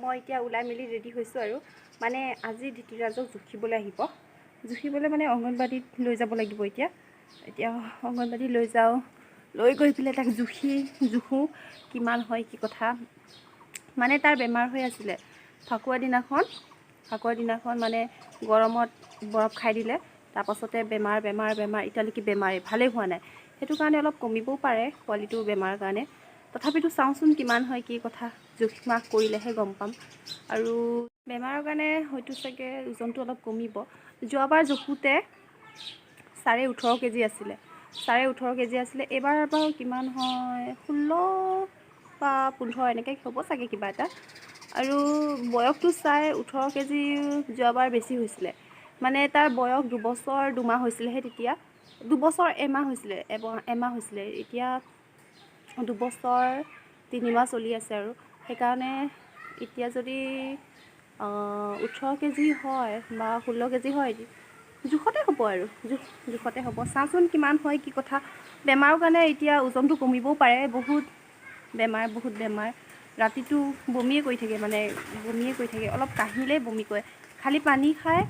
মই এতিয়া ওলাই মেলি ৰেডি হৈছোঁ আৰু মানে আজি ধৃতিৰাজক জুখিবলৈ আহিব। জুখিবলৈ মানে অংগনবাড়ীত লৈ যাব লাগিব এতিয়া। এতিয়া অংগনবাড়ী লৈ যাওঁ, লৈ গৈ পেলাই তাক জুখোঁ কিমান হয়, কি কথা। মানে তাৰ বেমাৰ হৈ আছিলে ফাকুৱা দিনাখন। ফাকুৱা দিনাখন মানে গৰমত বৰফ খাই দিলে। তাৰপাছতে বেমাৰ, বেমাৰ, বেমাৰ, এতিয়ালৈকে বেমাৰেই, ভালেই হোৱা নাই। সেইটো কাৰণে অলপ কমিবও পাৰে পোৱালিটোৰ বেমাৰৰ কাৰণে। তথাপিতো চাওঁচোন কিমান হয়, কি কথা, জোখ মাখ কৰিলেহে গম পাম। আৰু বেমাৰৰ কাৰণে হয়তো চাগে ওজনটো অলপ কমিব। যোৱাবাৰ জোখোঁতে 18.5 কেজি আছিলে, 18.5 কেজি আছিলে। এইবাৰ বাৰু কিমান হয়, 16 বা 15 এনেকৈ হ'ব চাগে কিবা এটা। আৰু বয়সটো চাই 18 কেজি যোৱাবাৰ বেছি হৈছিলে। মানে তাৰ বয়স 2 বছৰ 2 মাহ হৈছিলেহে তেতিয়া, 2 বছৰ 1 মাহ হৈছিলে, এমাহ হৈছিলে। এতিয়া 2 বছৰ 3 মাহ চলি আছে আৰু সেইকাৰণে এতিয়া যদি 18 কেজি হয় বা 16 কেজি হয়, জোখতে হ'ব আৰু জোখতে হ'ব। চাওঁচোন কিমান হয়, কি কথা। বেমাৰৰ কাৰণে এতিয়া ওজনটো কমিবও পাৰে। বহুত বেমাৰ, বহুত বেমাৰ। ৰাতিটো বমিয়ে কৰি থাকে, মানে বমিয়ে কৰি থাকে। অলপ কাহিলেই বমি কৰে। খালি পানী খায়,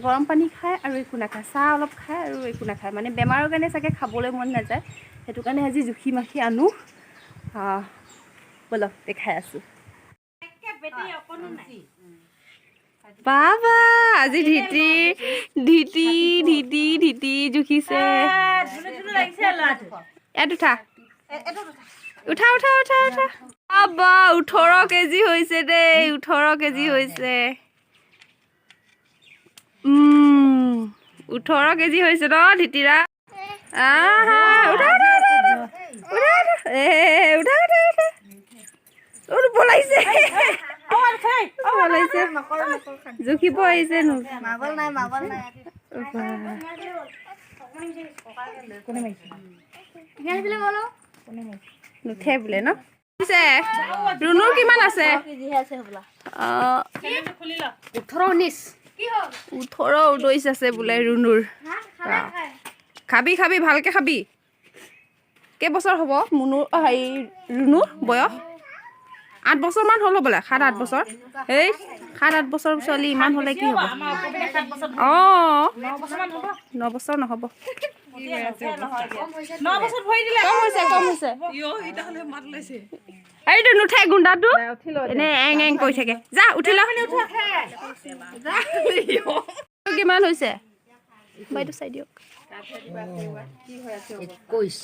গৰম পানী খায় আৰু একো নাখায়। চাহ অলপ খায় আৰু একো নাখায়। মানে বেমাৰৰ কাৰণে চাগে খাবলৈ মন নাযায়। সেইটো কাৰণে আজি জুখি মাখি আনো। ব'লক, দেখাই আছোঁ। বাবা, আজি ধীতি ধীতি ধীতি ধীতি জুখিছে। ইয়াত উঠা, উঠা, উঠা, উঠা, উঠা। বাবা, 18 কেজি হৈছে দেই, 18 কেজি হৈছে। 18 কেজি হৈছে ন ধীতিৰা? আহা, উঠা, উঠা, উঠা, উঠা, উঠা, এ উঠা, উঠা, উঠা। পলাইছে, পলাইছে, জুখিব আহিছে। মাৰ্বল নাই, মাৰ্বল নাই। বাহ। কোনে মাৰিছে? নুঠে বোলে ন। পিছে ৰুণুৰ কিমান আছে? কেজিহে আছে হ'বলা। 18 19। 18 19 আছে বোলে ৰুণুৰ। খাবি, খাবি, ভালকে খাবি। কেইবছৰ হ'ব মুনুৰ? অ, হেৰি, ৰুণুৰ বয়স 8 বছৰমান হ'ল হ'বলা, 7-8 বছৰ। এই 7-8 বছৰ ছোৱালী ইমান হ'লে কি হ'ব? অঁ, 9 বছৰ নহ'ব। কম হৈছে, কম হৈছে। এইটো নুঠে গুণ্ডাটো, এনে এং এং কৰি থাকে। যা, উঠি ল। কিমান হৈছে বাইদেউ, চাই দিয়ক। 21।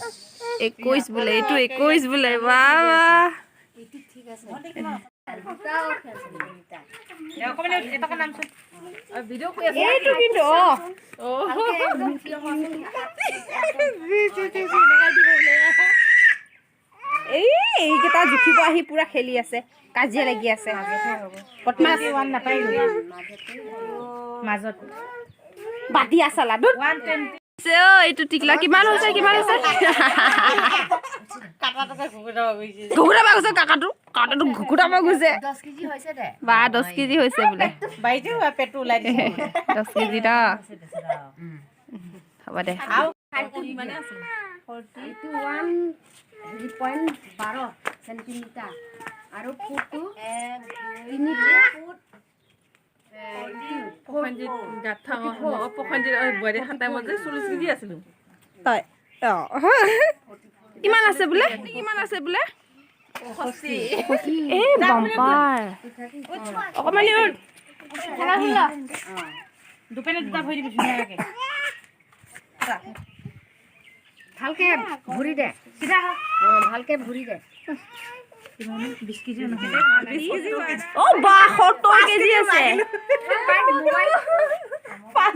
21 বোলে, এইটো 21 বোলে। বাহ বাহ। এইটো কিন্তু অ এই এইকেইটা জুখিব আহি পুৰা খেলি আছে, কাজিয়া লাগি আছে। বদমাছ। মাজত। বাদ দিয়া চালা দুধ। অ, এইটো টিকলা কিমান হৈছে? কিমান হৈছে? ঘুকুটাব গৈছে কাকাটো, কাকাটো ঘুকুটাব গৈছে। 10 কেজি হৈছে দে। বা, 10 কেজি হৈছে বোলে। পেটটো ওলাই দিছে। 10 কেজি ন? হ'ব দে। এইটো ওৱান হেৰি পইণ্ট 12 চেণ্টিমিটাৰ আৰু ফুটটো 3 ফুট। প্ৰসেনজিৎ গাঁত প্ৰসেনজিৎ বোৱাৰী টাইমত যে 40 কেজি আছিলোঁ। তই অ কিমান আছে বোলে? কিমান আছে বোলে? এই বাম্পাৰ। অকণমান উঠ। দুপেনে দুটা ভৰি দিবি ধুনীয়াকে। ভালকে ভৰি দে। চিধা। অ, ভালকে ভৰি দে। 20 কেজি নহয়। অ বা, 70 কেজি আছে। বা।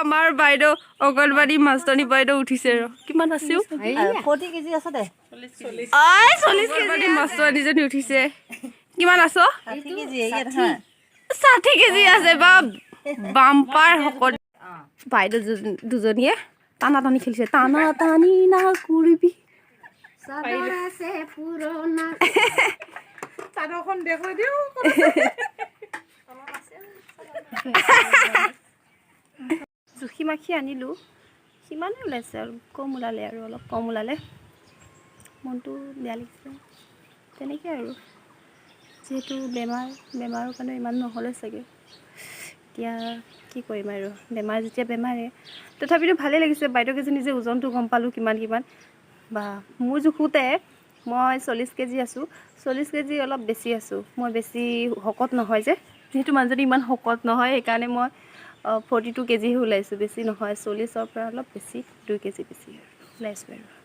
আমাৰ বাইদেউ, অংগনবাড়ী মাষ্টৰণী বাইদেউ উঠিছে। ৰ, কিমান আছে? 40 কেজি আছে দে। ঐ, 40 কেজি। মাষ্টৰণীজনী উঠিছে। কিমান আছ? 60 কেজি। 60 কেজি আছে বা, বাম্পাৰ শকত। বাইদেউ দুজনীয়ে টানা টানি খেলিছে। টানা টানি না কৰিবি। চাদৰ আছে পুৰণা। চাদৰখন দেখুৱাই দিওঁ। জুখি মাখি আনিলোঁ, সিমানে ওলাইছে আৰু কম ওলালে, আৰু অলপ কম ওলালে। মনটো বেয়া লাগিছে তেনেকৈ আৰু। যিহেতু বেমাৰ, বেমাৰৰ কাৰণে ইমান নহ'লে চাগে। এতিয়া কি কৰিম আৰু, বেমাৰ যেতিয়া বেমাৰে। তথাপিতো ভালেই লাগিছে, বাইদেউকেইজনী যে ওজনটো গম পালোঁ কিমান কিমান। বা মোৰ জোখোঁতে মই 40 কেজি আছোঁ, 40 কেজি অলপ বেছি আছোঁ। মই বেছি শকত নহয় যে, যিহেতু মানুহজনী ইমান শকত নহয়, সেইকাৰণে মই 42 কেজিহে ওলাইছোঁ, বেছি নহয়, 40ৰ পৰা অলপ বেছি, 2 কেজি বেছি আৰু ওলাইছোঁ আৰু।